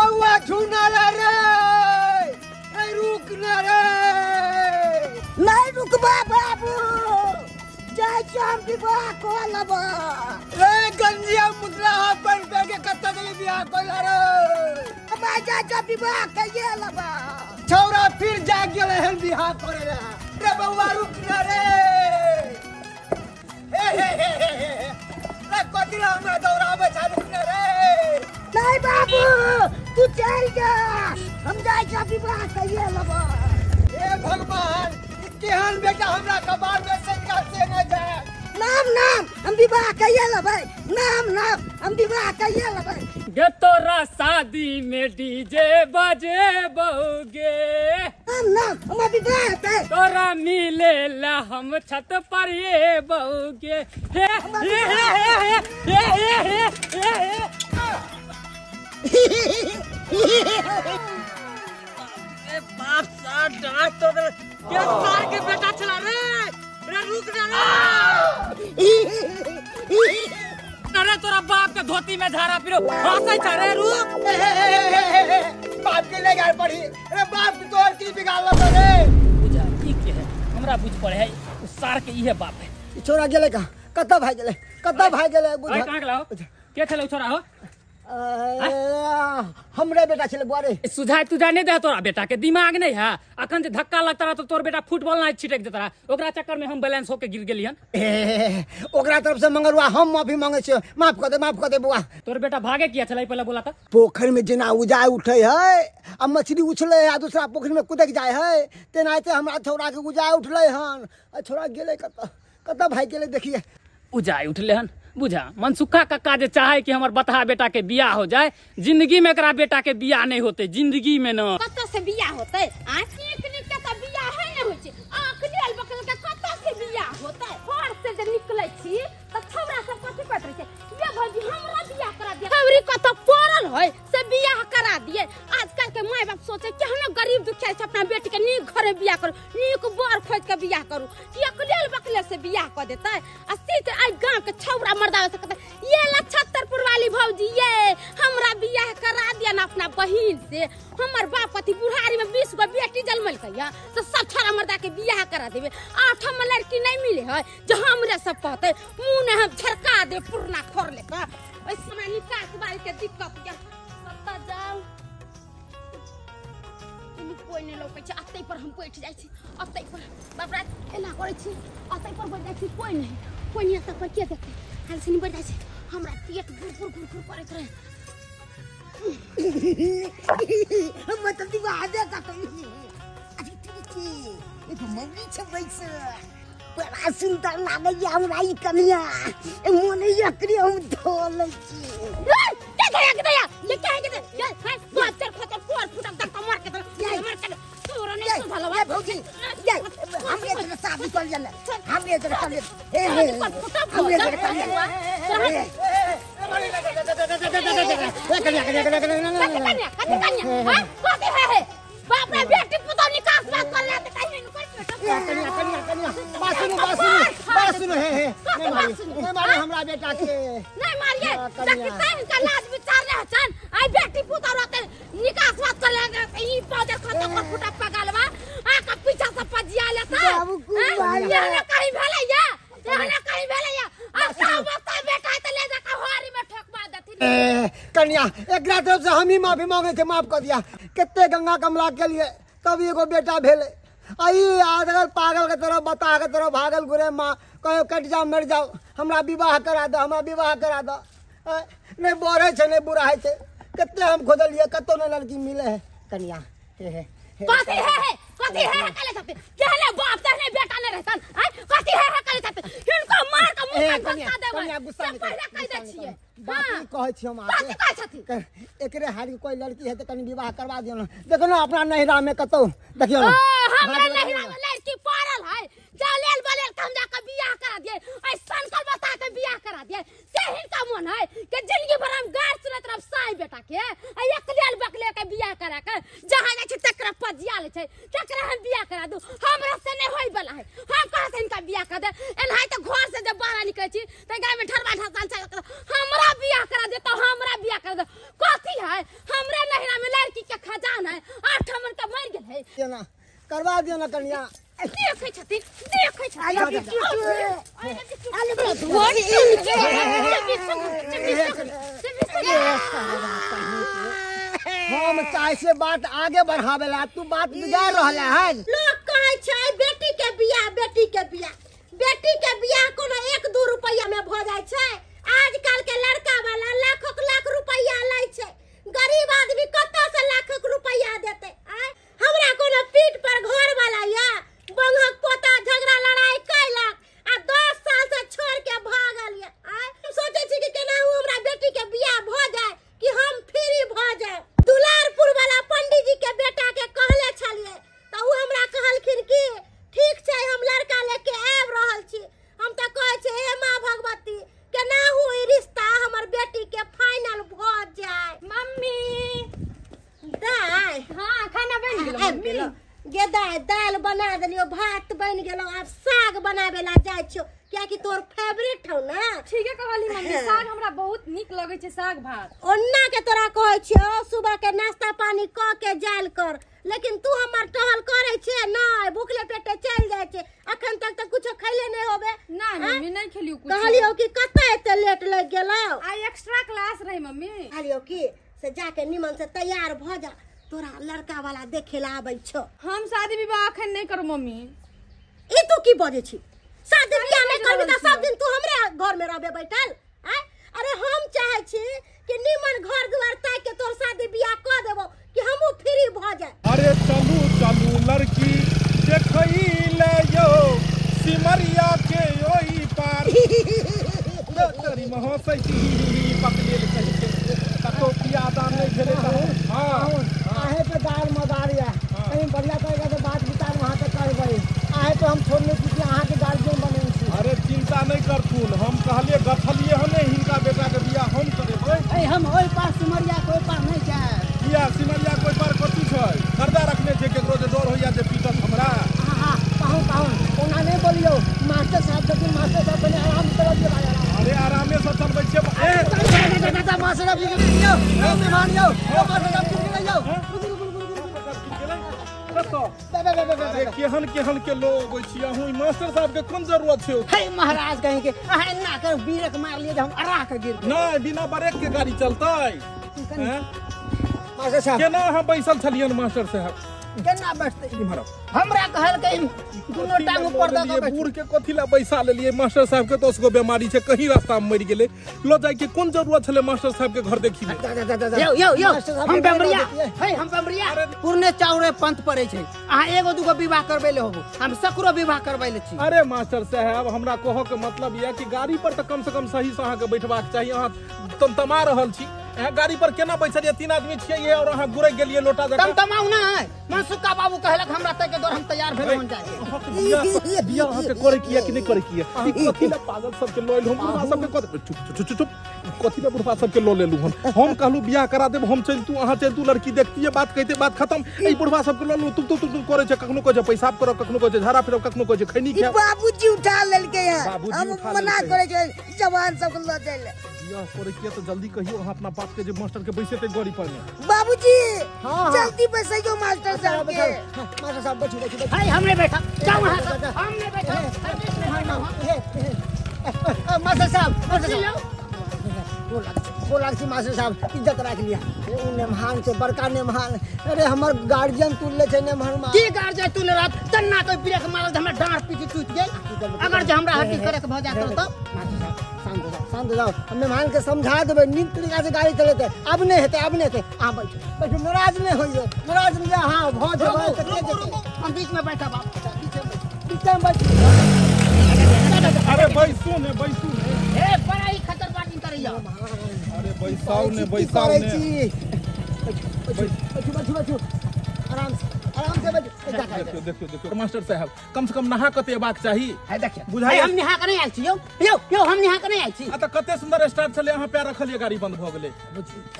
बउआ झूना रे रे रुक न रे नहीं रुकबा बाबू जाय छी हम विवाह कऽ लेबै रे गंजिया मुद्रा हाफ पैंट पहन के कत्ता के बियाह कर रे हम जा जा विवाह कइए लेबै छौरा फिर जाग गेलै हन बियाह करे रे रे बउआ रुक न रे हे हे हे हे रे कथी रे हमरा दौड़ाबै छै रुक न रे नहीं बाबू तू चल जा हम जाय छी विवाह कइए लेबै हे भगवान केहन बेटा हमरा कपार में से से न जाए नाम नाम हम विवाह कइए लेबै नाम नाम हम विवाह कइए लेबै गे तोरा शादी में डीजे बजे बउगे नाम नाम हम विवाह हेतै तोरा मिले ला हम छत पर ये बउगे हे हे हे हे हे हे हे हे बाप सा डांट तो के सार के बेटा चला रे रे रुक ना रे अरे तोरा बाप के धोती में झाड़ा पिरो हंसै छ रे रुक बाप के ले गाड़ पड़ी अरे बाप के तोर की बिगाड़ लो रे बुझा ई के है हमरा बुझ पड़े है उ सार के इहे बाप है ई छोरा गेले का कत्ता भाई गेले कत्ता भाई गेले बुझ कहां गेला हो के छले छोरा हो हमरे बेटा छले बुआ रे सुझाय तुझाय नहीं दे तोरा बेटा के दिमाग नहीं है अखन जे धक्का लगता रहा तो तोर बेटा फुटबॉल ना छिटक देता रहा ओकरा चक्कर में हम बैलेंस होके गिर गेलियन ओकरा तरफ से मंगरुआ हम माफी मांगे छियो माफ कर दे बुआ तोर बेटा भागे किया छले पहले बोला था पोखर में जेना उजाय उठे है आ मछली उछले है आ दूसरा पोखर में कुदक जाय है तेनाहिते हमरा छोरा के उजाय उठले हन आ छोरा गेले कत कत भाई गेले देखिए उजाय उठले हन बुझा मनसुखा कक्का जे चाहे कि हमर बतहा बेटा के बियाह हो जाए जिंदगी में एकरा बेटा के बियाह नहीं होते जिंदगी में न कत से बियाह होते आ नीक नीक के त बियाह है न होय छै आंख लेल बकल के कत से बियाह होते घर से जे निकलै छी त छौरा सब कथि कहत रहै छै ये भौजी हमरा बियाह करा दिए छौरी कत पड़ल होय से बियाह करा दिए आजकल के माय बाप सोचे कि हम गरीब दुखिया छै अपना बेटी के नीक घरे बियाह करू नीक बर खोज के बियाह करू कि अकलेल बकले से बियाह क देतै आ सीत आई गांव के छौरा मर्दा से कहतै ये ला छत्तरपुर वाली भौजी ये हमरा बियाह करा दिया ना अपना बहिन से हमर बाप कथि बुढ़ारी में 20 गो बेटी जन्मलकै या तो सब छोरा मर्दा के बियाह करा देबे आठम लड़की नहीं मिले है जो हमरे सब कहतै मुंह ने हम झरका दे पुरना खोर ले का ओइ समय निकास बारी के दिक्कत या कत्ता जाऊ इनी कोई नहीं लौकै छै अतै पर हम बैठ जाइ छी अतै पर बाप रे एना करै छी अतै पर बैठ जाइ छी कोई नहीं अतै पर के देखतै हाल से नहीं बैठ जाइ छी हमरा पेट घुर घुर घुर करैत रहे मतलब विवाह दे कतै अरे ठीक एगो मम्मी छै बैसल बड़ा सुंदर लागैया हमरा ई कनिया मोन एकरे हम धो लै छी के धया के धया ये क्या है के ये हाय बाचर खचर कोर फुटक दक मार के मार के तोरा नहीं सुधलवा भौजी ये हमरे जरा शादी कर ले हमरे जरा कर ले हे हे हमरे जरा कर ले कन्या कन्या कन्या कन्या कन्या हां कथि है हे बाप रे बेटी पुतो निकास बात कर ले त कहीं कर कन्या कन्या कन्या बात सुनो बात सुनो बात सुनो हे हे नहीं मारी हमरा बेटा के नहीं मारिए देखि इनका लाज विचार रहे छन आई बेटी पुतो रहते निकास बात कर ले ई पाउडर खत्म कर फुटा पगालवा आ का पीछा से पजिया लेता बाबू कुमार ये ना कहीं भेलै या ये ना कहीं भेलै या आ सब बता बेटा त ले जाके होरी में ठोकवा देथिन कन्या एकरा तरफ से हम ही माफी मांगे थे माफ कर दिया कितने गंगा कमला के लिए तब एगो बेटा भेले आई आजकल पागल के तरह बता के तरह भागल घुरे माँ कहो कट जाओ मर जाओ हमरा विवाह करा दो हमरा विवाह करा दो नहीं बढ़े छै नहीं बुरा है छै कितने हम खोजलिए कतो नहीं लड़की मिले है कन्या हे हे कथी है हे कथी है कले छते जहने बाप तहने बेटा नहीं रहतन हैं कथी है कले छते हिनको मार के मुंह में घुसा देबै कन्या गुस्सा नहीं पहले कह दै छियै बाप की कहै छी हम कथी कहै छथि एकरे हारी कोई लड़की है त कनी विवाह करवा दियौ ना देखो ना अपना नहिरा में कतौ देखियौ ना हमरा नहिरा में लड़की पड़ल है जा लेल बलेल के हम जाके बियाह करा दिए ऐ सनकल बता के बियाह करा दिए से हिनका मन है कि जिंदगी भर हम गार सुनैत रहब साई बेटा के आ एक लेल बकले के बियाह करा के जहां जाइ छै तकरा पजिया ले छै तकरा हम बियाह करा दू हमरा से नहीं होय वाला है हम कहाँ से हिनका बियाह कर दे एनाहि त घर से जब बाहर निकलै छी त गाय में ठरबा ठसान छै हमरा बियाह करा दे त हमरा बियाह करा दे कथी है हमरा नहिरा में लड़की के खजान है 8 मन के मर गेल है दियो ना करवा दियो ना कन्या देखै छथिन देखै छथिन हम चाहे से बात आगे बढ़ावेला तू बात बिगाड़ रहला है। लोग कहै छै बेटी के बियाह बेटी के बियाह बेटी के बियाह कोनो 1-2 रुपया में भ जाय छै। आजकल के लड़का वाला लाखों लाख रुपया लै छै, गरीब आदमी कतऽ से लाखों रुपया देते? हमरा कोनो पीठ पर घर वाला या बंगक पोता झगड़ा लड़ाई कैलक आ 10 साल से छोड़ के भागल या। हम सोचै छी कि केनाहु हमरा बेटी के बियाह भ जाय कि हम फ्री भ जाय। दुलारपुर वाला पंडित जी के बेटा के कहले छलियै तऽ उ हमरा कहलखिन कि ठीक छै हम लड़का लेके आबि रहल छी। हम तऽ कहै छी हे माँ भगवती केनाहु ई रिश्ता हमर बेटी के फाइनल भ जाय। मम्मी दाय हां खाना बन गेल मम्मी? गे दाय दाल बना देलियो, भात बन गेलो, आब साग बनाबे ला जाइ छियो कियाकि तोर फेवरेट हौ ना। ठीके कहली मम्मी, साग हमरा बहुत नीक लगै छै साग भात। ओन्ना के तोरा कहै छियो सुबह के नाश्ता पानी क के जायल कर, लेकिन तू हमर टहल करै छे नै, भूखले पेटे चल जाइ छे। अखन तक त कुछो खैले नै होबे। ना मम्मी नै खेलियो कुछ। कहलियो कि कतऽ एते लेट लग गेलौ? आई एक्स्ट्रा क्लास रहे मम्मी। कहलियो कि से जाके निमन से तैयार भ जा, तोरा लड़का वाला देखे ला आबै छौ। हम शादी विवाह अखन नै करू मम्मी। ई तू की बजै छी? शादी बियाह नै करबी त सब दिन तू हमरे घर में रहबे बैठल? अरे हम चाहे छी कि निमन घर दुआर ताकि के तोर शादी बियाह क देबो कि हमहू फ्री भ जाए। अरे चलू चलू लड़की देखई ले यो सिमरिया के ओई पार तेरी महसै छी पकड़ेल कहि के कतो बियाह दान नै भेलै त। हां आहे पे दाल मदार या कहीं बढ़िया तरीका से बात विचार वहां पे करबै। आहे तो हम छोड़ने छी कि अहाँ के गार्जियन बने छी। अरे चिंता नहीं करथुन, हम कहलिए गठलिए हने हिनका बेटा के बियाह हम करेबै। ए हम ओइ पार सिमरिया के ओइ पार नहीं जाए। किया सिमरिया के ओइ पार कथी छै? कर्जा रखने छै केकरो जे डर होइया जे पीटत हमरा। हां हां कहू कहू ओना नहीं बोलियो, मास्टर साहब छथिन, मास्टर साहब कने आराम से चलबियो भाई। अरे आरामे से चलबै छियै। ए मास्टर साहब यौ यौ मेहमान यौ मास्टर साहब गिर गेलै यौ। अरे केहन केहन के लोग अबै छी अहूँ, मास्टर साहब के कोन जरूरत छै? हे महाराज कहीं के अहाँ एना कर ब्रेक मार लिए हम अरा के गिर। नहीं बिना ब्रेक के गाड़ी चलतै। मास्टर साहब केना अहाँ बैसल छलियन मास्टर साहब? केना बैठतै? हमरा कहलकै दुनो टांग ऊपर द के बूढ़ के कथी ला बैसा लेलियै? मास्टर साहब के 10 गो बीमारी छै, कहीं रास्ता में मरि गेलै, ल जाय के कोन जरूरत छलै मास्टर साहब के घर देखी? यो यो यो हम बेमरिया हे, हम बेमरिया पुरने चाउरे पंथ पड़ै छै। अहाँ एगो दूगो विवाह करबै ले होबो, हम सकरो विवाह करबै ले छी। अरे मास्टर साहब हमरा कहऽ के मतलब यऽ कि गाड़ी पर तऽ कम से कम सही से अहाँ के बैठबाक चाही। अहाँ तमतमा रहल छी, अहाँ गाड़ी पर केना बैसलियै? 3 आदमी छियै और अहाँ गुरक गेलियै लोटा जकाँ। तमतमाउ नै, मनसुखा बाबू कहलक हमरा तै के दौर हम तैयार भेलहुँ हन जाय। बियाह अहाँ के करै किया कि नहि करै किया? ई कथी ला पागल सब के लऽ एलहुँ हम? बुढ़वा सब के चुप चुप चुप चुप, कथी ला बुढ़वा सब के लऽ लेलहुँ हम? हम कहलहुँ बियाह करा देब, हम चलतू अहाँ चलतू, लड़की देखतियै बात कहिते बात खत्म। ई बुढ़वा सब के लऽ लेलहुँ, तुम तुम तुम करै छै, कखनो कहै छै पैसाब करब, कखनो कहै छै झाड़ा फिरब, कखनो कहै छै खैनी खायब। बाबूजी उठा लेलकै हन, हम मना करै छै जवान सब के लऽ जाय ले। बियाह करै किया तऽ जल्दी कहियौ अहाँ अपना बाप के जे मास्टर के बैसेतै गाड़ी पर में। बाबूजी जल्दी बैसैयो मास्टर साहब के। मास्टर साहब बैठू बैठू। हाय हम नहीं बैठा, जाओ वहां से, हम नहीं बैठा। मास्टर साहब मास्टर साहब गोर लागै छी मास्टर साहब, इज्जत राख लिया। उ नेमहान छै बड़का नेमहान। अरे हमर गार्जियन तुलले छै नेमहान। की गार्जियन तुलले रहत? तन्ना कोई ब्रेक मारल त हमरा डांट पीटी टूट गेल। अगर जे हमरा हड्डी करे के भ जात त मास्टर साहब शांत हो जाओ, शांत हो जाओ। हम मेहमान के समझा देबै, नीक तरीका से गाड़ी चलेतै। अब नहीं हेतै, अब नहीं हेतै। अहाँ बैठू बैठू, नाराज नहीं होइयो, नाराज नहीं। हाँ भ जेबै त के जेतै? हम बीच में बैठब, बीच में बैठू। अरे बैसू ने बैसू ने। ए बड़ा ही खतरनाक करैया। अरे बैसाउ ने बैसाउ ने। बैठू बैठू बैठू, आराम से आराम से बैठू। देखियो देखियो देखियो मास्टर साहब कम से कम नहा के एबाक चाही। है देखियो बुझाइ हम नहा के नहीं आयल छी यौ यौ यौ, हम नहा के नहीं आयल छी। आ त कते सुंदर स्टार्ट छलै, अहाँ पैर रखलियै गाड़ी बंद भ गेलै।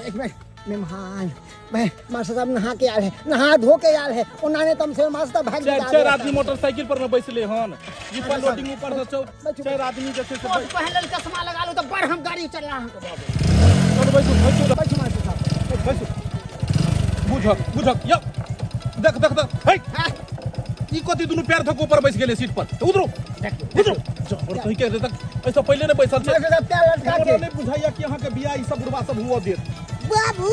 एक मिनट मेहमान, मैं मास्टर साहब नहा के आयल है, नहा धो के आयल है। ओना ने तम से मास्टर भाग गेल। 4 आदमी मोटरसाइकिल पर में बैसले हन, ई पर लोडिंग ऊपर से 4 आदमी जे छै से पहनल चश्मा लगा लो त बड़ हम गाड़ी चला अहाँ के बाबू। चल बैसू बैसू बैसू मास्टर साहब बैसू। बुझक बुझक यौ देख देख देख हे ई कथी दुनू पैर धक ऊपर बैस गेलै सीट पर त उतरू उतरू और कहीं के तक ऐसा पहिले ने बैसल छै पैर लटका के नहीं बुझाइया कि अहाँ के बियाह ई सब बुढ़वा सब हुआ देत। बाबू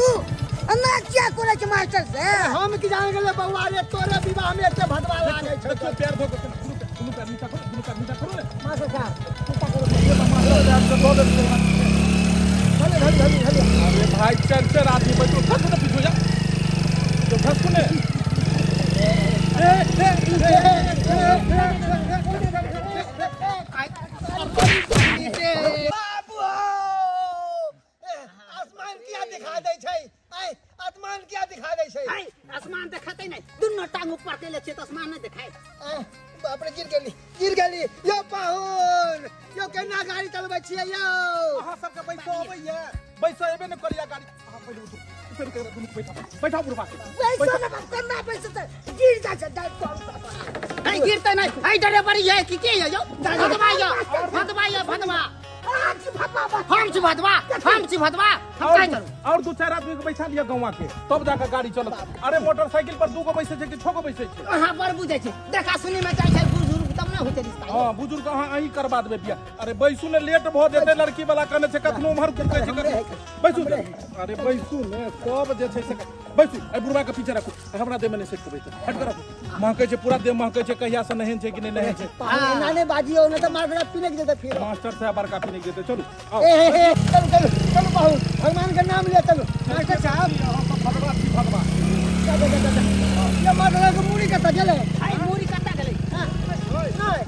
अना क्या करे छै मास्टर से हम की जान गेलै बौआ रे तोरे विवाह में एते भदवा लागै छै। देखियो पैर धक दुनू पैर नीचा करू दुनू पैर नीचा करू ने मास्टर साहब नीचा करू मास्टर साहब से दऽ देलियै। हले हले हले हले अरे भाई चार चार आदमी बैठो खसू ने पीछू जा तो खसू ने ए ए बाबू आसमान किया दिखा दै छै आइ आसमान किया दिखा दै छै आइ आसमान देखातै नै दुनू टांग ऊपर केले छै त आसमान नै देखाय। बाप रे गिर गेली यो पाहुन यो केना गाड़ी चलबै छियै यो अहाँ सबके बैसो अबैया बैसो एबे ने करिया गाड़ी। अहाँ पहिले उठू उतर के दुनू बैठा बैठा बुढ़बा के बैसो ने बाप केना बैसो त गिर जा छै डाल करू बाबा है गिरते नै है ड्राइवर ये की के यो भदवा यो भदवा यो भदवा हम छी भदवा हम छी भदवा हम काय करू और दू चार आदमी के बैठा लिया गौवा के तब जाके गाड़ी चलत। अरे मोटरसाइकिल पर दू गो बैसे छै कि छह गो बैसे छै अहाँ बड़ बुझै छै देखा सुनी में जाइ छै बुजुर्ग तब ना होते रिश्ता। हां बुजुर्ग अहाँ अहीं करवा देबै बियाह। अरे बैसू ने लेट भ जेतै लड़की वाला कहने छै कखनो उम्हर कुदकै छै बैसू। अरे बैसू ने सब जे छै से बैसू ए बुढ़वा के पीछे राखू हमरा देह में नै सेट के बैठे हट कर राखू महकै छै पूरा देह महकै छै कहिया से नहेन छै कि नै नहेन छै एना नै बाजियौ नै त मास्टर पीने के जेतै फिर मास्टर साहब बड़का पीने के जेतै। चलू आओ ए ए चलू चलू चलू बाबू भगवान के नाम ले चलू मास्टर साहब भगवा छी भगवा जा जा जा ये मास्टर के मुड़ी कत गेलै हाय मुड़ी कत गेलै हां नै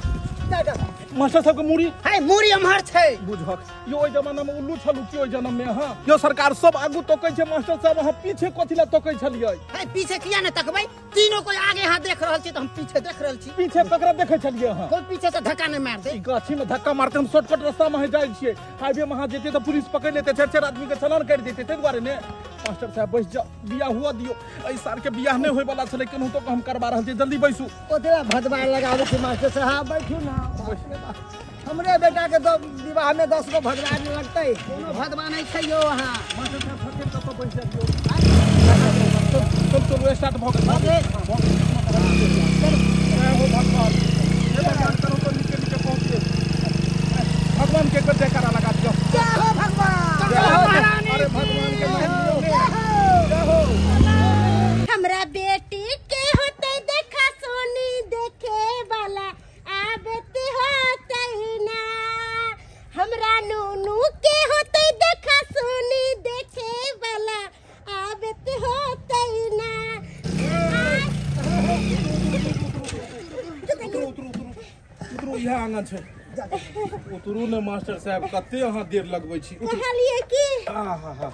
जा जा मास्टर साहब के मुड़ी हाय मुड़ी अमहर छै बुझक यो ओइ जमाना में उल्लू छलू की ओइ जन्म में हां यो सरकार सब आगू तकै छै मास्टर साहब अहाँ पीछे कथि ला तकै छलियै हाय पीछे किया ने तकबै तीनों कोई आगे हां देख रहल छी त हम पीछे देख रहल छी पीछे ककरा देखै छलियै अहाँ कोई पीछे से धक्का नै मार दे ई गाछी में धक्का मारते हम शॉर्टकट रास्ता में जाइ छियै हाईवे में अहाँ जेतै त पुलिस पकड़ लेतै चार चार आदमी के चालान काटि देतै तै दुआरे ने मास्टर साहब बैस जाओ बियाह हुआ दियो एहि साल के बियाह नै होय वाला छलै केनहु तो हम करवा रहल छी जल्दी बैसू ओतरा भदवा लगाबै छी मास्टर साहब बैठू ना हमरे बेटा के तो विवाह में 10 गो भदवा लगतै कोनो भदवा नै छै यो अहाँ मास्टर साहब फटे कत बैस जाइयो चल चल स्टार्ट भ गेल जय हो भगवान हे भगवान करो तो नीचे नीचे पहुंच गेल भगवान के एक बेर जयकारा लगा दियो जय हो भगवान अरे भगवान के नाम जय हो। हमरा बेटी के होते देखा सोनी देखे वाला आबते होते ना हमरा नूनू के होते देखा सोनी देखे वाला आबते होते ना। उतरू उतरू उतरू इहा आंगन छै उतरू ने मास्टर साहब कते अहाँ देर लगबै छी कहलियै की आहा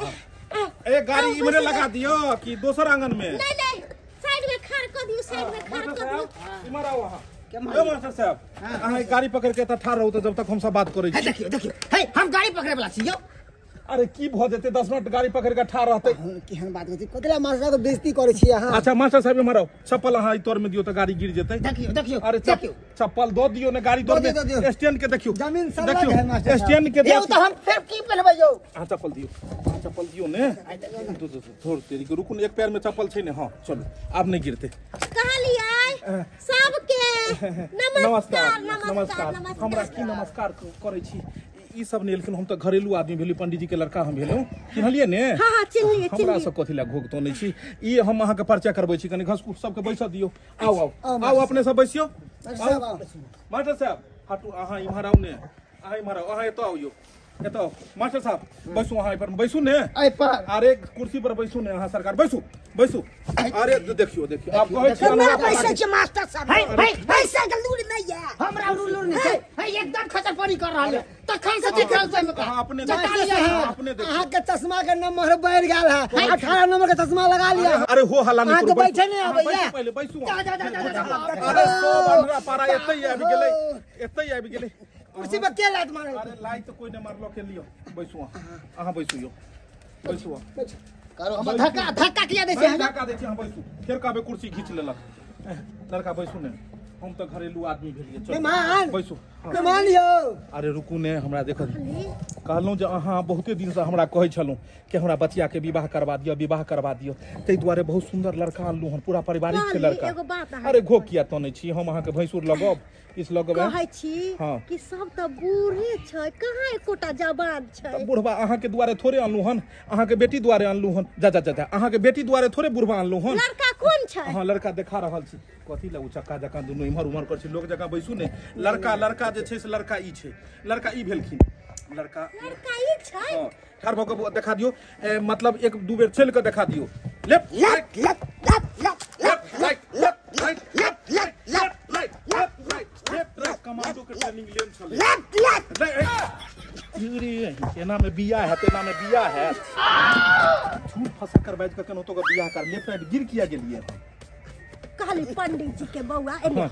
ए गाड़ी इमरे लगा दियो कि दोसर आंगन में नहीं नहीं साइड में खाड़ कर दियो साइड में खाड़ कर दियो इमर आओ अहाँ ए मास्टर साहब अहाँ गाड़ी पकड़ के त ठाड़ रहू त जब तक हम सब बात करै छी। देखियो देखियो हे हम गाड़ी पकड़े वाला छी यौ अरे की भ जेतै 10 मिनट गाड़ी पकड़ के ठाड़ रहतै केहन बात करै छी कतला मास्टर साहब के बेइज्जती करै छी अहाँ। अच्छा मास्टर साहब इमर आओ चप्पल अहाँ ई तोर में दियो त गाड़ी गिर जेतै। देखियो देखियो अरे देखियो चप्पल दो दियो ने गाड़ी तोर में स्टैंड के देखियो जमीन सब है मास्टर स्टैंड के यौ त हम फेर की पहनबै यौ अहाँ चप्पल दियो चप्पल दियो ने थोड़ तेरी के रुकू ने एक पैर में चप्पल छै ने हां चलू आब नहीं गिरते। कहलियै सबके नमस्कार नमस्कार हमरा की नमस्कार करै छी ई सब ने एलखिन हम त घरेलू आदमी भेली पंडित जी के लड़का हम भेलहुँ चिन्हलियै ने। हां हां चिन्हलियै हमरा सब कथि ला घोघतो नै छी ई हम अहाँ के परिचय करबै छी कनि घसकू सबके बैस दियो आउ आउ आउ अपने सब बैसियो मास्टर साहब हटू अहाँ इम्हर आउ ने अहाँ इम्हर आउ अहाँ एतऽ आउ यौ एतऽ मास्टर साहब बैसू अहाँ पर बैसू ने एहि पर अरे कुर्सी पर बैसू ने अहाँ सरकार बैसू बैसू अरे देखियो देखियो आप कहै छी हमरा बैसै छै मास्टर साहब है बैसै के लूर नै है हमरा लूर नै छै है एकदम खचरपनी कर रहल है तखन से देख रहल छै अहाँ अपने अपने देखियो अहाँ के चश्मा के नंबर बढ़ गेल है 18 नंबर के चश्मा लगा लिया। अरे हो हल्ला नै करू बैठे नै आबैया पहिले बैसू जा जा जा जा अरे सब अंधरा पारा एतै आबि गेलै एतै आबि गेलै कुर्सी पर के लात मारल। अरे लात कोई ने मारलो के लियो बैसू अहाँ अहाँ बैसू यो बैसू करो हम धक्का धक्का किया दै छै धक्का दै छै अहाँ बैसू फेर कहबै कुर्सी घीच लेलक लड़का बैसू ने हम तऽ घरेलू आदमी भेलियै। चलू मेहमान बैसू। मेहमान यौ। अरे रुकू ने, हमरा देखत कहलहुँ जे अहाँ बहुते दिनसँ हमरा कहै छलहुँ कि हमरा बचिया के विवाह करवा दिअ, विवाह करवा दिअ, ताहि दुआरे बहुत सुंदर लड़का अनलहुँ हन, पूरा पारिवारिक छै लड़का। एगो बात अरे घो किया तनै छी, हम अहाँके भैंसुर लगब किछु लगब कहै छी कि सब तऽ बूढ़े छै, कहाँ एकोटा जवान छै। बुढ़बा अहाँके दुआरे थोड़े अनलहुँ हन, अहाँके बेटी दुआरे अनलहुँ हन। जा जा जा, अहाँके बेटी दुआरे थोड़े बुढ़बा अनलहुँ हन। लड़का कोन छै? हाँ लड़का देखा रहल छी। कथी लए चक्का जकाँ दुनू इम्हर उम्हर करै छी, लोक जकाँ बैसू ने। लड़का लड़का जे छै से लड़का ई छै, लड़का ई भेलखिन, लड़का लड़का ई छै। हां ठाढ़ भऽ कऽ देखा दियौ, मतलब एक दू बेर चलि कऽ देखा दियौ। Left left left left left left right left right left left left right left right left right, commando के ट्रेनिंग लेन छलै। लेफ्ट लेफ्ट रे, एना में बियाह हैत, एना में बियाह हैत। झूठ फंसा कर बाजि कऽ केनाहितो कऽ बियाह कर। लेफ्ट राइट गिर किया गेलियै? कहली पंडित जी के बौआ एने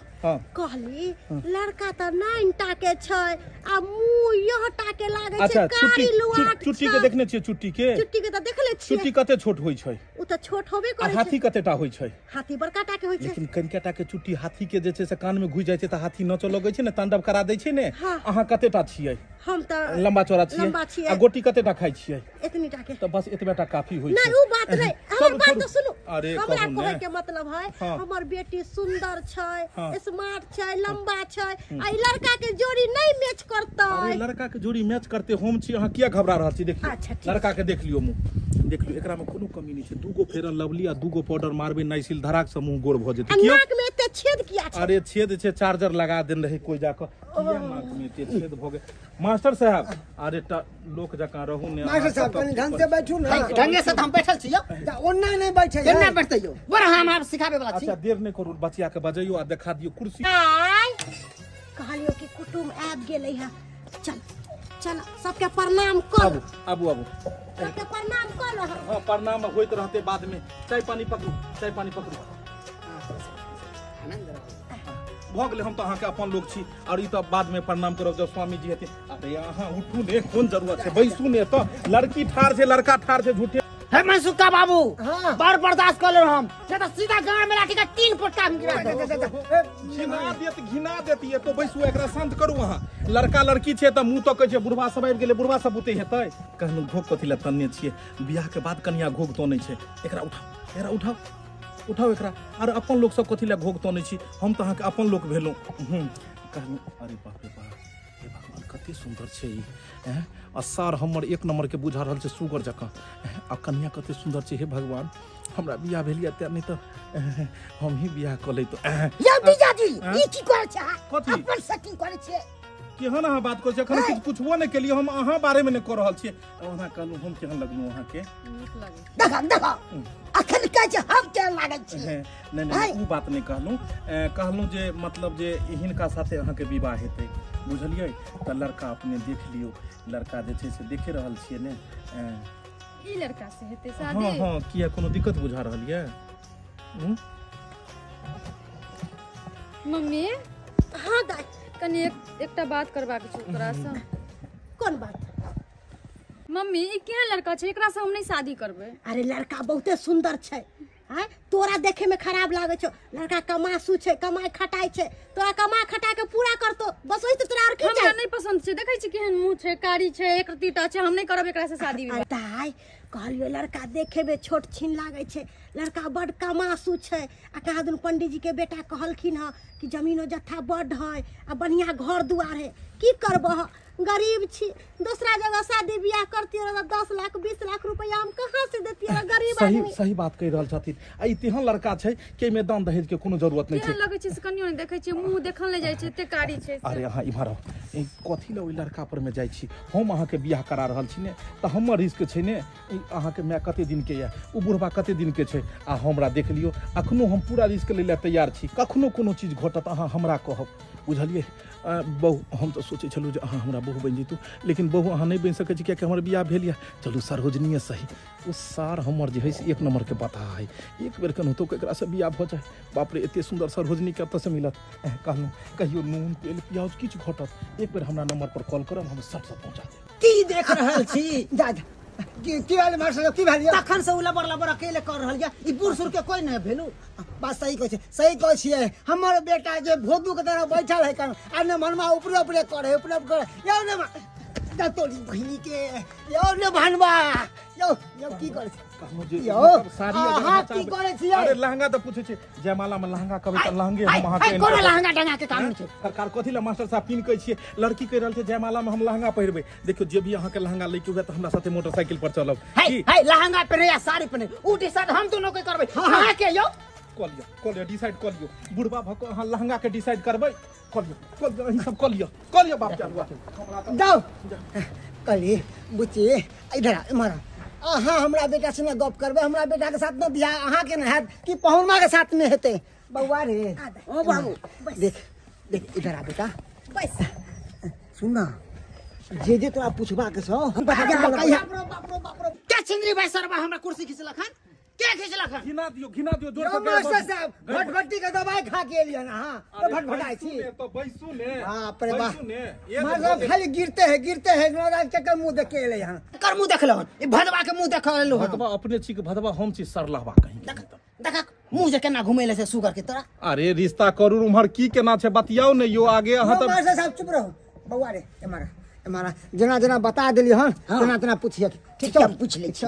कहली लड़का तऽ 9 टा के छै आ मुंह यह टा के लागे छै, कारी लुआट। चुट्टी के देखने छियै? चुट्टी के, चुट्टी के तऽ देखले छियै। चुट्टी कते छोट होइ छै? उ तऽ छोट होबे करै छै। हाथी कते टा होइ छै? हाथी बड़का टा के होइ छै, लेकिन कनिका टा के चुट्टी हाथी के जे छै से कान में घुसि जाइ छै तऽ हाथी नचऽ लगै छै ने, तांडव करा दै छै ने। अहाँ कते टा छियै? हम तऽ लंबा चौड़ा छियै। आ गोटी कते टा खाइ छियै? एतनी टा के। तऽ बस एतबे टा काफी होइ छै। नहि उ बात नहि, हमर बात तऽ सुनू। अरे हमरा कहै के मतलब है हमर बेटी सुंदर छै, स्मार्ट छै, लंबा छै, आ ई लड़का के जोड़ी नहीं मैच करतै। अरे लड़का के जोड़ी मैच करते हम छी, अहाँ किया घबरा रहल छी? देखियौ लड़का के देख लियौ, मुंह देख लियौ, एकरा में कोनो कमी नहीं छै। दूगो फेरन लवली आ दूगो पाउडर मारबे नाइसिल धराक से मुंह गोर भ जेतै। नाक में एते छेद किया छै? अरे छेद छै, चार्जर लगा देन रहे कोई जाके, किया नाक में एते छेद भ गेल? मास्टर साहब अरे लोक जकाँ रहू ने। मास्टर साहब कनी ढंग से बैठू ने। ढंगे से हम बैठल छी यौ। ओना नहीं बैठे, केना बैठतै यौ? बड़ हम आब सिखाबे वाला छी। अच्छा देर नहीं करू, बचिया के बजैयो आ देखा दियौ कुर्सी। कहलियो कि कुटुम आबि गेलै है, चल चल सबके प्रणाम कर। आबू आबू सबके प्रणाम कर। हां प्रणाम होइत रहते बाद में। चाय पानी पकड़ू, चाय पानी पकड़ू। आनंद रहो भऽ गेलै। हम तऽ अहाँके अपन लोक छी और ई तऽ बाद में प्रणाम करब जब स्वामी जी हेथिन। अरे अहाँ उठू ने, कोन जरूरत छै, बैसू ने। तऽ लड़की ठाढ़ छै, लड़का ठाढ़ छै, झूठे। हे मनसुखा बाबू बड़ बर्दाश्त कर ले हम, नहीं तो सीधा गांड में लाठी का 3 पटका हम गिरा देब। घिना देत, घिना देत ये तो। बैसू, एकरा शांत करू। अहाँ लड़का लड़की छै तऽ मुंह तऽ कहै छै बुढ़वा सब आबि गेलै, बुढ़वा सब बुते हेतै। कहलहुँ घोघ कथी लए तन्ने छियै? बियाह के बाद कनिया घोघ तनै छै। एकरा उठाउ, एकरा उठाउ, उठाउ एकरा। आर अपन लोक सब कथी लए घोघ तनै छी? हम तऽ अहाँके अपन लोक भेलहुँ। कहलहुँ अरे बाप रे बाप, हे भगवान कते सुन्दर छै ई। आ सार हमर 1 नंबर के बुझा रहल छै सुगर जकाँ। आ कनिया कते सुन्दर छै, हे भगवान हमरा बियाह भेल यऽ तें नहि तऽ हम ही बियाह कऽ लैतहुँ। यौ जीजाजी ई की करै छै? अपन सेटिंग करै छियै? केहन अहाँ बात करै छियै? एखन किछु पुछबो नहि केलियै, हम अहाँ बारेमे नहि कऽ रहल छियै। ओना कहलहुँ हम केहन लगलहुँ अहाँके? नीक लागै। देखा देखा अखन कहै छै हम केहन लागै छी। नहि नहि ओ बात नहि कहलहुँ, कहलहुँ जे मतलब जे हिनका साथे अहाँके विवाह हेतै, बुझलियै? तऽ लड़का अपने देख लियौ, लड़का जे छै से देखे रहल छियै ने। ई लड़का से हेतै शादी? हाँ हाँ, किया कोनो दिक्कत बुझा रहल यऽ? मम्मी। हाँ दाइ, कनी एकटा बात करबाक छै तोरा से। कोन बात? मम्मी ई केहन लड़का छै, एकरा से हम नहीं शादी करबै। अरे लड़का बहुते सुंदर छै, हैं तोरा देखे में खराब लागे छौ। लड़का कमासू छै, कमाई खटाई छै, तोरा कमा खटा के पूरा करतो, बस ओहि से तोरा और की हमरा नहीं पसंद छै। देखै छी केहन मुंह छै, कारी छै, एक रत्तीटा छै, हम नहीं करब एकरा से शादी। अरे दाइ कहलियो लड़का देखे में छोट छीन लागे छै, लड़का बड कमासू छै। आ कहाँ दुन पंडित जी के बेटा कहलखिन हँ कि जमीनो जत्था बड है आ बढ़िया घर दुआर है। की करबह, गरीब छी, दूसरा जगह शादी बियाह करती रह 10 लाख 20 लाख रुपया हम कहाँ से देती रह गरीब आदमी। सही बात कहि रहल छथिन। आ ई तेहन लड़का छै कि एहिमे दान दहेज के कोनो जरूरत नहि छै। केहन लगै छै से कनियो नहि देखै छियै, मुंह देखल नहि जाइ छै, एते कारी छै। अरे अहाँ इम्हर आउ, कथी लए ओहि लड़का पर मे जाइ छी? हम अहाँके बियाह करा रहल छी ने, तऽ हमर रिस्क छै ने। अहाँके माय कते दिन के यऽ, ओ बुढ़बा कते दिन के छै, आ हमरा देख लियौ अखनो हम पूरा रिस्क लै लए तैयार छी। कखनो कोनो चीज घटत अहाँ हमरा कहब, बुझलियै? बहु हम तऽ सोचै छलहुँ जे अहाँ हमरा बहु बनि जैतहुँ, लेकिन बहु अहाँ नहि बनि सकै छी कियाकि हमर बियाह भेल यऽ। चलू सरोजनीए सही, ओ सार हमर जे है से 1 नंबर के पता है। एक बेर केनाहितो एकरासँ बियाह भऽ जाय, बाप रे एते सुन्दर सरोजनी कतऽसँ मिलत? कहलहुँ कहियो नून तेल प्याज किछु घटत एक बेर हमरा नंबर पर कॉल करब, हम सटसँ पहुँचा देब। की देख रहल छी? जा जा की भेल मास्टर की भेल तखन से उ लबर लबर अकेले कर रहल या ई बूढ़ सूढ़ के कोई नहीं भेलू। बात सही कहै छै, सही कहै छियै। हमर बेटा जे भोदू के तरह बैठल है कन आ ने मनमा ऊपरे ऊपरे करे ऊपरे करे यौ ने तोरी बहिनी के यौ ने भनवा यौ यौ की करै छी कहनो जे यौ साड़ी अहाँ की करै छियै? अरे लहंगा त पूछै छै जयमाला में लहंगा कहबै त लहंगे हम अहाँ के कोनो लहंगा डंगा के काम नै छै। सरकार कथि ला मास्टर साहब पिन कहै छियै लड़की कहि रहल छै जयमाला में हम लहंगा पहिरबै। देखियौ जे भी अहाँ के लहंगा लैके हुए त हमरा साथे मोटरसाइकिल पर चलब। हे हे लहंगा पहिरे या साड़ी पहिरे उ डिसाइड हम दोनों के करबै। अहाँ के यौ कऽ लिअ कऽ लिअ डिसाइड कऽ लिअ बुढ़बा भऽ कऽ अहाँ लहंगा के डिसाइड करबै। कऽ लिअ कऽ लिअ अहीं सब कऽ लिअ कऽ लिअ बाप के अगुआ। जाउ कहली बुच्ची इधर आ इम्हर अहाँ हमरा बेटा से ने गप करबै। हमरा बेटा के साथ में बियाह अहाँ के ने हैत कि पहुनमा के साथ में हेतै? बौआ रे ओ बाबू देख देख इधर आ बेटा बस सुन ना जे जे तोरा पूछबा के छौ हम बता देब। बाप रे के छिंदरी भाई सरबा हमरा कुर्सी खिचलक हन? के खिचलक हन? घिना दियो जोर से मास्टर साहब भटभट्टी के दवाई खा के एलियन अहाँ तो भटभटाइ छी तो बैसू ने। बाप रे बाप मास्टर खाली गिरते है नौरा के मुंह देख के एलै हन। कर मुंह देखलो हन ई भदवा के मुंह देखलो हन। भदवा अपने छी के भदवा हम छी सरलहवा कहीं देख मुंह जे केना घुमेले से सुगर के तरह। अरे रिश्ता करू उम्हर की केना छै बतियाउ ने यो आगे अहाँ त मास्टर साहब चुप रहो। बौआ रे एमारा एमारा जेना जेना बता देली हन तेना तेना पूछिए। ठीक हम पूछ लै छी।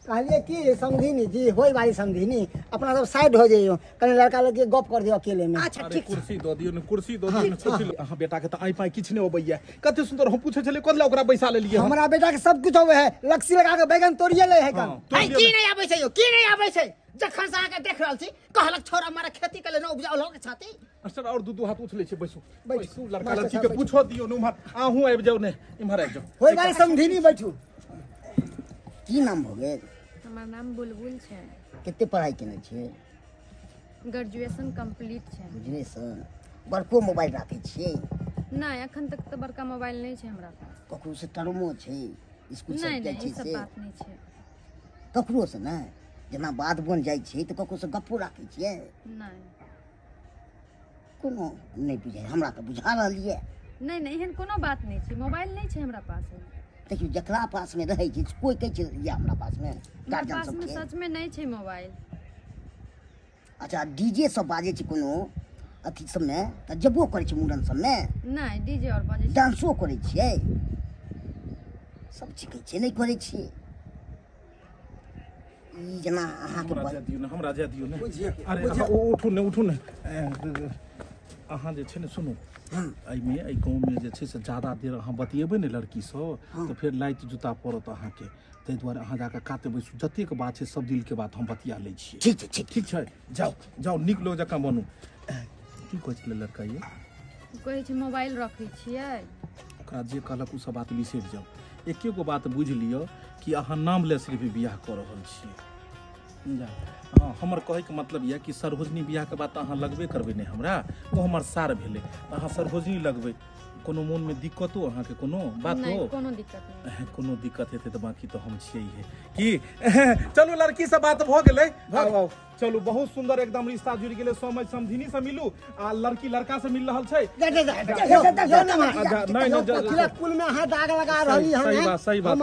कहलिए कि समधिनी जी होय वाली समधिनी अपना सब साइड हो जाइयो कनी लड़का लड़की गप कर दियो अकेले में। अच्छा ठीक कुर्सी दऽ दियो ने कुर्सी दऽ दियो ने कुर्सी। अहाँ बेटा के त आइ पाइ किछ नै अबैया कते सुंदर हम पूछै छलियै कथि ला ओकरा बैसा लेलियै। हमरा बेटा के सब कुछ होवे है लक्सी लगा के बैगन तोड़िए ले है कन। आई की नै आबै छै यो की नै आबै छै? जखन से अहाँ के देख रहल छी कहलक छोरा मारा खेती के ले न उपजाओ लग छाती। सर और दू दू हाथ उछलै छै बैसू बैसू लड़का लड़की के पूछो दियो ने उम्हर अहूँ आबि जाउ ने इम्हर आबि जाउ। होय वाली समधिनी बैठू। की नाम भऽ गेल? हमर नाम बुलबुल छै। कते पढ़ाई केने छियै? ग्रेजुएशन कंप्लीट छै। ग्रेजुएशन बड़को मोबाइल राखै छियै? नहि अखन तक तऽ बड़का मोबाइल नहि छै हमरा पास। ककरो से टर्मो छै स्कूल से जाइ छै? से बात नहि छै ककरो से। नहि जेना बात बन जाइ छै तऽ ककरो से गप्पो राखै छियै? नहि कोनो नहि बुझाइ हमरा तऽ बुझा रहल यऽ। नहि नहि एहन कोनो बात नहि छै मोबाइल नहि छै हमरा पास। देखियौ जकरा पासमे रहै छै कोइ कहै छै या हमरा पासमे गार्जियन सबके सचमे नहि छै मोबाइल। अच्छा डीजे सब बाजै छै कोनो अथी सबमे तऽ जेबो करै छै मुड़न सबमे? नहि डीजे और बाजै छै। डांसो करै छियै? सब चीज कहै छियै नहि करै छियै। ई जेना अहाँके हमरा जाय दियौ ने। अरे उठू ने उठू ने अहाँ जे छै ने सुनू एहिमे एहि गाँवमे जे छै से ज्यादा देर अहाँ बतियेबै ने लड़कीसँ तऽ फेर लाइट जूता पड़त अहाँके ताहि दुआरे अहाँ जाकऽ काते बैसू। जतेक बात छै सब दिलके बात हम बतिया लै छियै। ठीक छै ठीक ठीक छै जाउ जाउ नीक लोक जकाँ बनू। की कहै छलै लड़का ये? कहै छै मोबाइल रखै छियै। ओकरा जे कहलक ओ सब बात बिसरि जाउ। एके गो बात बुझि लिअ कि अहाँ नाम ले सिर्फ बियाह कऽ रहल छियै। हाँ हमर कहैके मतलब यऽ कि सरहोजनी बियाहके बात अहाँ लगबे करबै ने हमरा ओ हमर सार भेलै तऽ अहाँ सरहोजनी लगबै। कोनो मोनमे दिक्कतो अहाँके कोनो बात हो? कोनो दिक्कत नहि। कोनो दिक्कत हेतै तऽ बाकी तऽ हम छियै की। चलू लड़की से बात भऽ गेलै। आउ चलू बहुत सुंदर एकदम रिश्ता जुड़ि गेलै। समय समधिनी से मिलू आ लड़की लड़का से मिल रहल छै। कुल में अहाँ दाग लगा रहली हन। सही बात सही बात।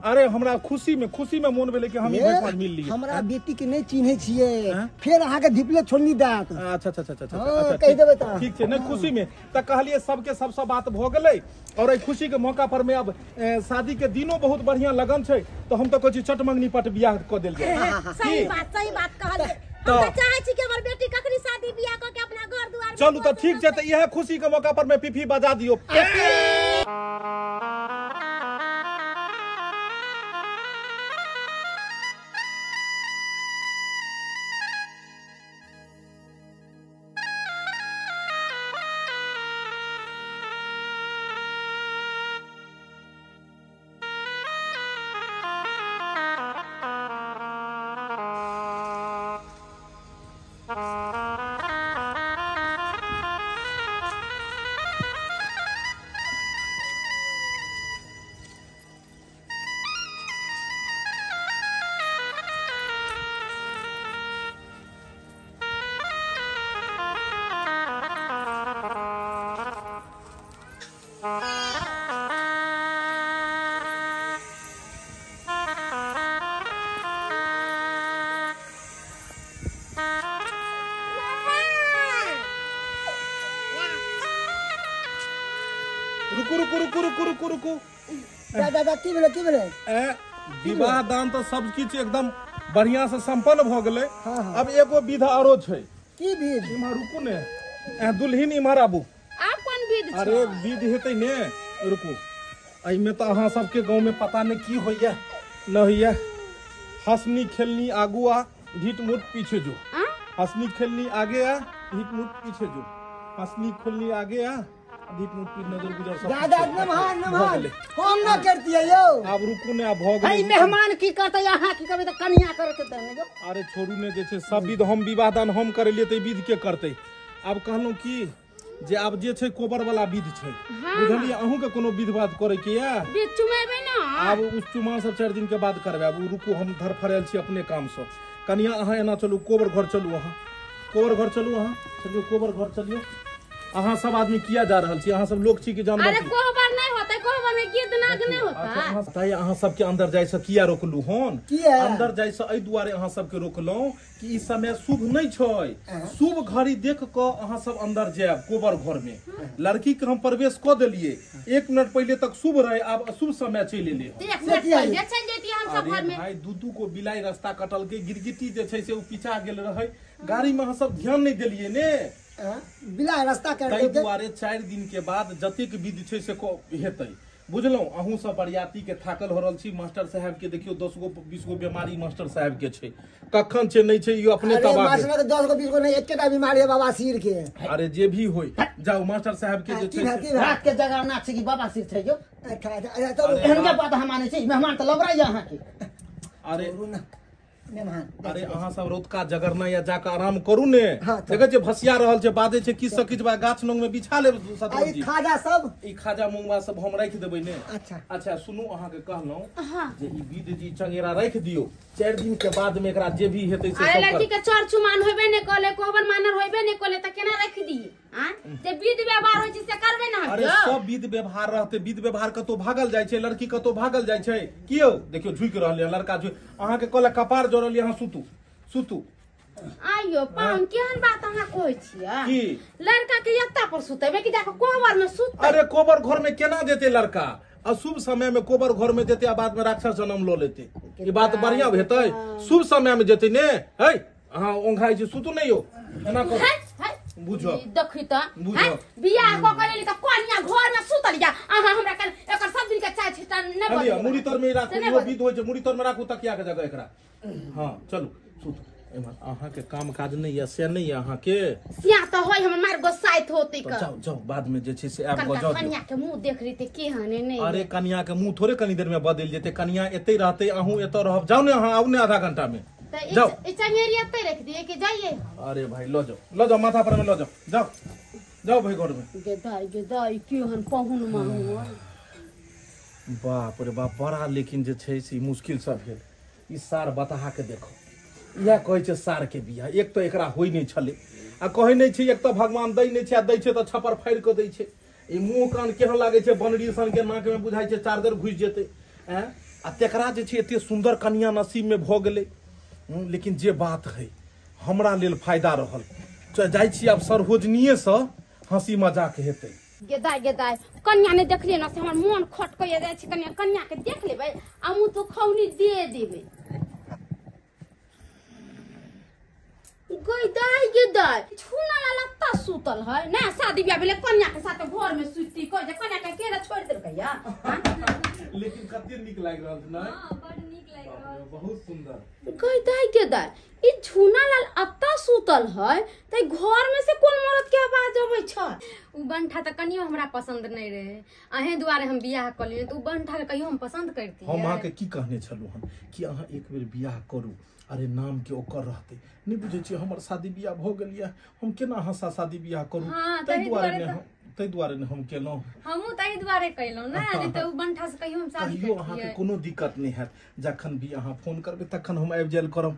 अरे हमरा खुशी में मोन भेलै कि हम एक मिल लिए। हमरा बेटी के नहि चिन्है छियै फेर अहाँ के धिपले छोड़नी देत। अच्छा अच्छा अच्छा अच्छा कहि देबै तऽ ठीक छै। नहि खुशी में तऽ कहलियै सबके सबसँ बात भऽ गेलै और एहि खुशी के मौका पर में अब शादी के दिनो बहुत बढ़िया लगन छै तऽ हम तऽ कहै छी चट मंगनी पट बियाह कऽ देल जाय। सही बात कहलियै। हम तऽ चाहै छी कि हमर बेटी कखनी शादी बियाह कऽ के अपना घर दुआर। चलू तऽ ठीक छै तऽ इएह खुशी के मौका पर में पीपी बजा दियौ। रुकू रुकू रुकू रुकू रुकू रुकू। दादा की भेलै की भेलै? ए विवाह दान तो सब किछु एकदम बढ़िया से संपन्न भ गेलै। अब एगो विध आरो छै। की विध? इम्हर रुकू ने, ए दुल्हिन इम्हर आबू। आब कोन विध छै? अरे विध हेतै ने, रुकू। एहिमे तऽ अहाँ सबके गाँव में पता नहीं की होइया न होइया। हंसनी खेलनी आगू आ, ढीठ मुठ पीछे जो। हंसनी खेलनी आगे आ, ढीठ मुठ पीछे जो। हंसनी खेलनी आगे आ, ढीठ मुठ पीछे नजर गुजर सब। दादा नमहान नमहान हम न करतियै यौ। आब रुकू ने, आब भ गेलै। हे मेहमान की करतै, अहाँ की करबै त कनिया करत त ने जो। अरे छोड़ू ने, जे छै सब विध हम विवाह दान हम करेलियै त विध के करतै। आब कहलहुँ की जे आब जे छै कोबर वाला विध छै, बुझलियै? अहूँ के कोनो विध बात करे के या विध चुमेबै ना? आब उ चुमा सब 4 दिन के बाद करबै। आब रुकू, हम धरफड़ायल छी अपने काम से। कनिया अहाँ एना चलू, कोबर घर चलू, अहाँ कोबर घर चलू, अहाँ चलियो कोबर घर चलियो। अहाँ सब आदमी किया जा रहल छी? अहाँ सब लोग छी कि जानवर? अरे कोबर नहीं होतै, कोबर में गीत नाग नहीं होता। अच्छा, अहाँ सब के अंदर जाय से किया रोकलू हन? अंदर जाय से एहि दुआरे अहाँ सब के रोकलहुं कि ई समय शुभ नहीं छै। शुभ घड़ी देख क अहाँ सब अंदर जायब कोबर घर में। लड़की के हम प्रवेश क देलिए, 1 मिनट पहले तक शुभ रहे, आब अशुभ समय चलि एलै। 1 मिनट पहिले चलि जैती हम सब घर में। भाई दू को बिलाई रास्ता कटल के गिरगिटी जे छै से उ पीछा गेल रहे गाड़ी में, अहाँ सब ध्यान नहीं देलिए ने। बिलाई रास्ता काटि देलकै। दुआरे 4 दिन के बाद जतेक विध छै से हेतै, बुझलहुँ? अहूँ सब बरियाती के थाकल हो रहल छी। मास्टर साहब के देखियो 10 गो 20 गो बीमारी मास्टर साहब के छै, कखन छै नहीं छै यो अपने तबाह। मास्टर के 10 गो 20 गो नहीं, एकेटा बीमारी है बाबा सिर के। अरे जे भी होय, जाओ मास्टर साहब के जे छै रात के जगरना छै कि बाबा सिर छै यो। अच्छा अच्छा, तब एहन के बात हम मानै छी? मेहमान त लबराइ अहाँ के। अरे मेहमान, अरे अहाँ सब रौतका जगरना या जाके आराम करू ने। देखै छियै भसिया रहल छै, बाजै छै किछ से किछ, गाछ नंग में बिछा लेब सतरोज जी। ई खाजा सब, ई खाजा मुंगवा सब हम राखि देबै ने। अच्छा अच्छा सुनू, अहाँ के कहलहुं जे ई विध जी चंगेरा राखि दियौ, 4 दिन के बाद में एकरा जे भी हेतै से सब। अरे लड़की के चर चुमान होबे ने कले, कोबर मानर होबे ने कले, त केना राखि दिए? आ जे विध व्यवहार होय छै से करबै ना। अरे सब विध व्यवहार रहते, विध व्यवहार कतो भागल जाय छै, लड़की कतो भागल जाय छै। कियो देखियो झुकि रहल है लड़का, झुकि अहाँ के कहला कपार जोड़ल, अहाँ सुतू सुतू। आइयो पाहुन, केहन बात अहाँ कहै छियै? की लड़का के एत्ता पर सुतेबै कि जाके कोबर में सुततै? अरे कोबर घर में केना जेतै लड़का? अशुभ समय में कोबर घर में जेतै आ बाद में राक्षस जन्म ल लेतै, ई बात बढ़िया हेतै? शुभ समय में जेतै ने। है अहाँ ओंघाइ छी, सुतू नहीं यो, एना करू। बुझो देखी त बियाह क के लेली त कनिया घर में सुतल या अहाँ हमरा कल एकर सब दिन के चाय छिटा नै बदलिया। मुड़ी तर में राखू, इहो विध होय छै, मुड़ी तर में राखू तकिया के जगह एकरा। हां चलू सुतू। एमहर अहाँ के काम काज नहीं या से नहीं अहाँ के सिया त होय, हम मार गोसाइत होते क। जाओ जाओ, बाद में जे छै से आब ग जाओ। कनिया के मुंह देख रही ते केहन नै। अरे कनिया के मुंह थोड़े कनी देर में बदल जेते, कनिया एते रहते, अहूं एत रहब। जाओ ने अहाँ, आउ ने आधा घंटा में। जाओ। ई चंगेरी एते रख दिए कि जाइए? अरे भाई लो जाओ, लो जाओ माथा पर में लो जाओ, जाओ जाओ भाई घर में। गेदाई गेदाई केहन पाहुन माहू। बाप रे बाप, बड़ा लेकिन जे छै से मुश्किल सब भेल। ई सार बताहा के देखो, इएह कहै छै सार के बियाह। एक तऽ एकरा होइ नहि छलै आ कहै नहि छै, एक तऽ भगवान दै नहि छै आ दै छै तऽ छप्पर फाड़ि कऽ दै छै। ई मुँह कान केहन लागै छै, बनरी सन के नाक में बुझाइ छै चार्जर घुसि जेतै। आँय आ तेकरा जे छै एते सुन्दर कनिया नसीब में भऽ गेलै। लेकिन जे बात है हमरा लेल फायदा रहल। जाइ छी आब सरहोजनीएसँ हँसी मजाक हेतै। गेदाय गेदाय कन्या ने देखलियै ना से हमर मोन खटकैया जाइ छै। कन्या कन्या के देख लेबै आ मुँह तो खौनी दे देबै। गेदाय गेदाय छूना ला लत्ता सुतल है ना, शादी ब्याह भेलै कन्या के साथ घर में सुती कह जे कन्या के केना छोड़ देलकै या। लेकिन कते नीक लागि रहल छै नै? हां बड़ नीक लागि रहल, बहुत सुंदर। गेदाय गेदाय ई झूना लाल अत्ता सुतल है त घर में से कोन मरद के आवाज अबै छै? उ बंठा त कनियो हमरा पसंद नहीं रहे, अहे दुआरे हम बियाह क लियै। त उ बंठा के कहियो हम पसंद करती? हम अहाँ के की कहने छलु हन कि अहाँ एक बेर बियाह करू, अरे नाम के ओकर रहते। नहीं बुझै छियै हमर शादी बियाह भ गेल या, हम केना अहाँ सा शादी बियाह करू? ताहि दुआरे ने ताहि दुआरे ने हम केलहुँ। हमहूँ ताहि दुआरे केलहुँ ने, नहि तऽ उ बंठा से कहियो हम शादी कहियो अहाँके कोनो दिक्कत नहीं हैत। जखन भी अहाँ फोन करबै तखन हम आबि जायल करब।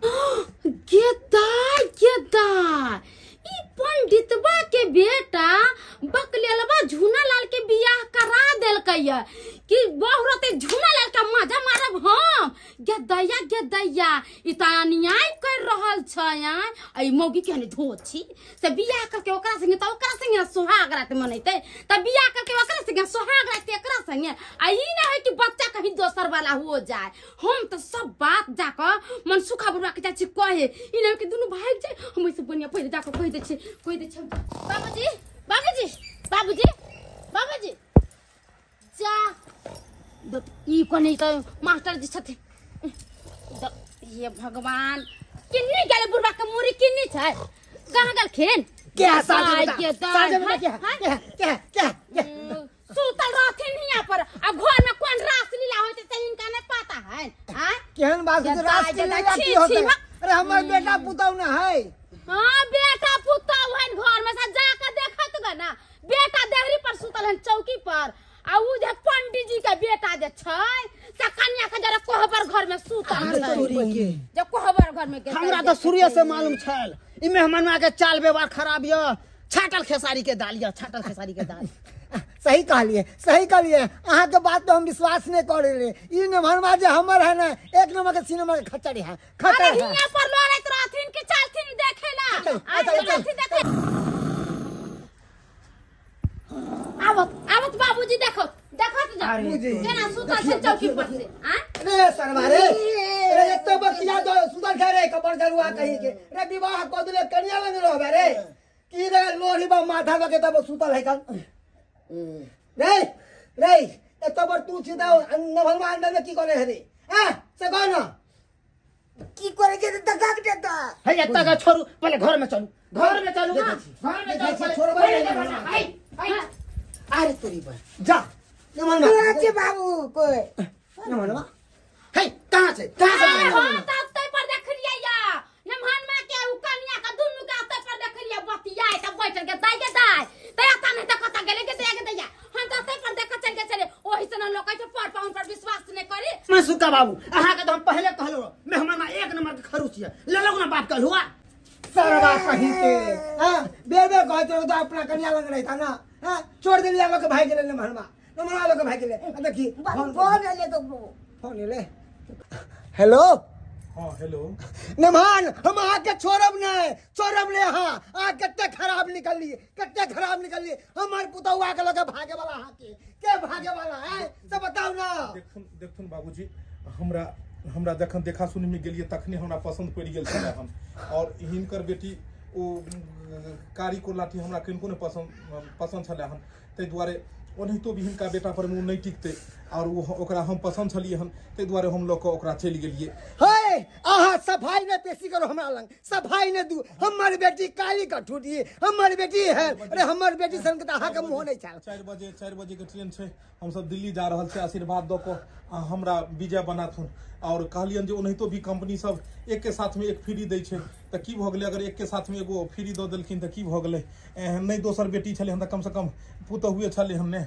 गेदाय गेदाय ई पंडितबा के बेटा बकलेलबा झूना लाल के बियाह करा देलकै कि बहु रहते झूना लाल के मजा मारब हम। गेदैया गेदैया ई त अन्याय कर रहल रहल छै आ ई मौगी के ने धो छी से बियाह करके ओकरा संगे त ओकरा संगे सोहाग रात मनैते त बियाह करके ओकरा संगे सोहाग रात एकरा संगे आ ई ना है कि बच्चा कहीं दोसर वाला हो जाए। हम त सब बात जाके मनसुखा बुढ़वा के चाची कहे ई ना कि दुनु भाग जाए। हम ऐसे बढ़िया पहिले जाके कहि दै छी कहि दै छी। बाबूजी बाबूजी बाबूजी बाबूजी जा ई कोनी त मास्टर जी छथिन। हे भगवान किन्नी गेले बुढ़वा के मुरी किन्नी छै कहाँ गेलखिन? के साजे साजे में के के के के सुतल रहथिन हिया पर आ घर में कोन रास लीला होइत छै इनका नहीं पता है। हां केहन बात छै रास लीला की होतै? अरे हमर बेटा पुतौ न है। हां बेटा पुतौ है घर में से जाके देखत ग ना बेटा देहरी पर सुतल है चौकी पर आ उ जे पंडित जी के बेटा जे छै से कन्या के जरा कोहबर घर में सुतल छै जे कोहबर घर में। हमरा त शुरू से मालूम छल ई मेहमानवा के चाल व्यवहार खराब य छाटल खेसारी के दाल य छाटल खेसारी के दाल। सही कहलिए सही कहलिए अहाँ के बात पे हम विश्वास नहीं करे रे। ई मेहमानवा जे हमर है ना एक नंबर के सिनेमा के खच्चरी है खच्चर है। हियां पर लड़ैत रहथिन कि चलथिन देखेला आ चलथिन देखे। आवत आवत बाबूजी देखो देखो तो जा केना सुतल छै चौकी पर से। हां रे सरवा रे रे एतो बतिया दो सुतल छै रे कपर जरुआ कही के रे विवाह क देले कन्या लंग रहबे रे की रे लोरी बा माथा में के तब सुतल है कल रे रे एतो बर तू सीधा नभलवा अंदर में की करे है रे? हां से कह ना की करे छै त दगा के त हे एता का छोड़ू पहले घर में चलू घर में चलू घर में चलू छोड़बे हाय अरे तोरी पर जा नमन के बाबू कोई नमनवा हे कहां से कहां से? हां त तै पर देखलियै या नमहनमा के उ कन्या के दुनु के तै पर देखलियै बतिया त बैठल के दाई के दाई त एता नहीं त कत गेले के दया के दया हम त तै पर देख चल के चले ओही से न लोक छै पर पाउन पर विश्वास नहीं करी। मैं सुका बाबू अहाँ के त हम पहले कहलो मेहमानवा एक नंबर के खरूच य लेलौ ना बाप कहलुआ सरवा कहीं के। हां बेर बेर कहत रहो तो अपना कन्या लंग रही था ना। हां छोड़ देलिया लोग भाई गेले नमहनमा नमहनमा लोग भाई गेले। आ देखी फोन ले तो फोन ले। हेलो हां हेलो नमहान हम अहाँ के छोड़ब नहीं छोड़ब नहीं। हां अहाँ कते खराब निकलली कते खराब निकलली हमर पुतौआ के लगे भागे वाला अहाँ के भागे वाला है से बताउ ना। देखथुन देखथुन बाबूजी हमरा हमरा जखन देखा सुनी में गेलिए तखने हमरा पसंद पड़ि गेल छलै हन और हिनकर बेटी ओ कारी को लाठी हमरा किनको ने पसंद पसंद छलै हन ताहि दुआरे ओनाहितो भी हिनका बेटा पर मुँह नहीं टिकते और वो ओकरा हम पसंद छलिए हन ताहि दुआरे हम लऽ कऽ ओकरा चलि गेलिए। हे अहाँ सफाई ने पेशी करो हमरा लंग सफाई ने दू। हमर बेटी काली का ठूटी हमर बेटी है अरे हमर बेटी सन के त अहाँ के मुँह नहीं छल। 4 बजे के ट्रेन छै हम सब दिल्ली जा रहल छी आशीर्वाद दऽ कऽ हमरा विजय बनाथुन और कहलियन जे ओनाहितो भी कंपनी सब एक के साथ में एक फ्री दै छै त की भऽ गेलै अगर एक के साथ में एगो फ्री दऽ देलखिन त की भऽ गेलै? नहि दोसर बेटी छलै हन त कमसँ कम पुतहुए छलै हन ने।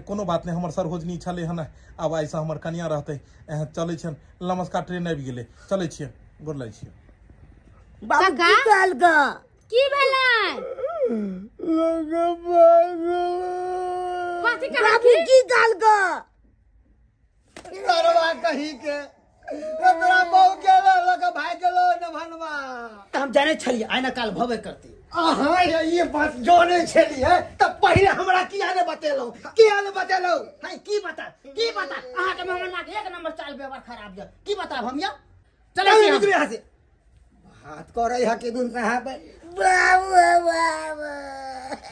कोनो बात नहि हमर सरहोजनी छलै हन आब आइसँ हमर कनिया रहतै। चलै छियन नमस्कार ट्रेन आबि गेलै चलै छियै गोर लागै छियै। बाबू की कहलका की भेलै? कथी बाबू की कहलका? सरवा कही के तोरा बहु के लगे भाग गेलो नभनवा। हम जाने छलिए आइ ना काल भवे करती। अहाँ ये बात जाने छलिए त पहिले हमरा किया ने बतेलौ किया ने बतेलौ? हाय की बता अहाँ के मेहमानवा के एक नंबर चाल व्यवहार खराब य की बताब हम य? चलै छी निकलू यहाँ से। हाथ करे है के दुन साहब बाबू बाबू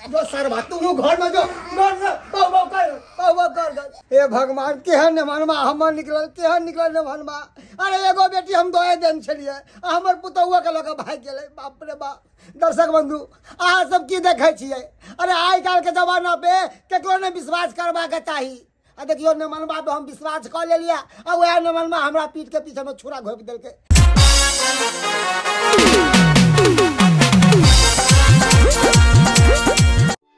जो सरवा तू घर में जो घर से बहु बहु कर बहु बहु कर। हे भगवान केहन नमहनमा हमर निकलल केहन निकलल नमहनमा। अरे एगो बेटी हम दोए देन छलिए हमर पुतौआ के लऽ के भागि गेलै। बाप रे बाप। दर्शक बंधु अहाँ सब की देखै छियै? अरे आइ काल्हि के जमाना पे केकरो नहि विश्वास करबाक चाही। आ देखियौ नमहनमा पे हम विश्वास कऽ लेलियै आ वएह नमहनमा हमरा पीठ के पीछे में छुरा घोपि देलकै।